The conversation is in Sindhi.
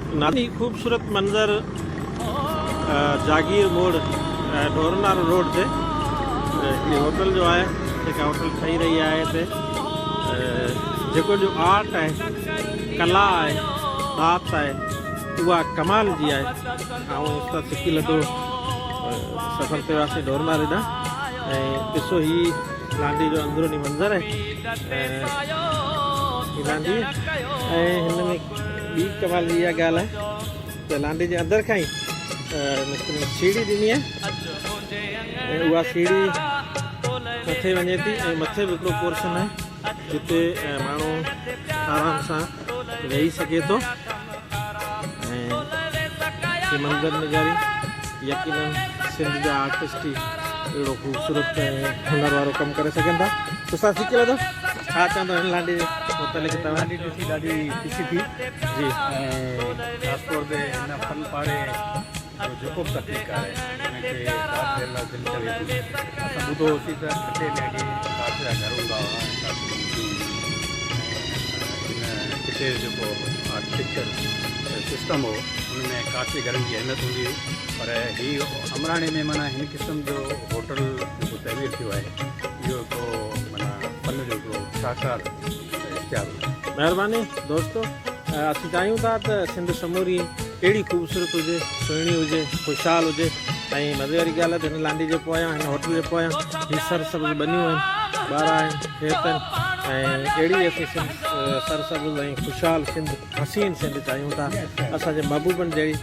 هي خوبصورت منظر جاگير موڙ ڍورنارو روڊ تي هڪڙي هوٽل جو آهي جيڪا هوٽل ٺهي رهي آهي هتي جيڪو جو آرٽ آهي ڪلا آهي ڏات آهي اها ڪمال جي آهي. آئون استاد سکي لڌو سفر تي وياسين ڍورناري ڏانهن ۽ ڏسو هي لانڍي جو اندروني منظر آهي هي لانڍي ۽ هن ۾ ٻي ڪمال جي اها ڳالهه آهي ته لانڍي جي اندر کان ئي مسترين سيڙهي ڏني آهي ۽ اها سيڙهي مٿي وڃي ٿي ۽ مٿي به هڪڙو پورشن آهي جتي ماڻهو آرام سان ويهي سگهي ٿو ۽ هي منظر نگاري يقينن سنڌ جا آرٽسٽ ئي اهڙو خوبصورت ۽ هنر وارو ڪم ڪري سگهن ٿا. استاد سکي لڌو ڇا چوندو هن لانڍي جي متعلق توهان؟ لانڍي ڏسي ڏاڍي خوشي ٿي جي ۽ خاص طور تي هن فن پاري جو جيڪو به تخليقڪار آهي ان کي داد ڏيڻ لاء دل چوي ٿي. اسان ٻڌو هوسين ته ٺٽي ۾ اڳي ڪاٺ جا گهر هوندا هئا ۽ ڪاٺ جون مورتيون هونديون هيون ۽ هن خطي جو جيڪو آرڪيٽيڪچر سسٽم هو ان ۾ ڪاٺ جي گهرن جي اهميت هوندي هئي پر هي امراڻي ۾ معنيٰ هن قسم جو هوٽل جيڪو تعمير ٿيو آهي اهو هڪڙو معنيٰ فن جو هڪڙو شاهڪار اشتهار هو. مهرباني دوستو اسين چاهيون ٿا ته سنڌ سموري اهڙي خوبصورت هجي سهڻي هجي خوشحال هجي ۽ مزي واري ڳالهه آهي ته هن لانڍي جي پويان هن هوٽل جي پويان هي سر سبز ٻنيون آهن ٻارا آهن کيت آهن ۽ اهڙي اسين سنڌ سر سبز ۽ خوشحال سنڌ حسين سنڌ چاهيون ٿا اسان جي محبوبن جهڙي.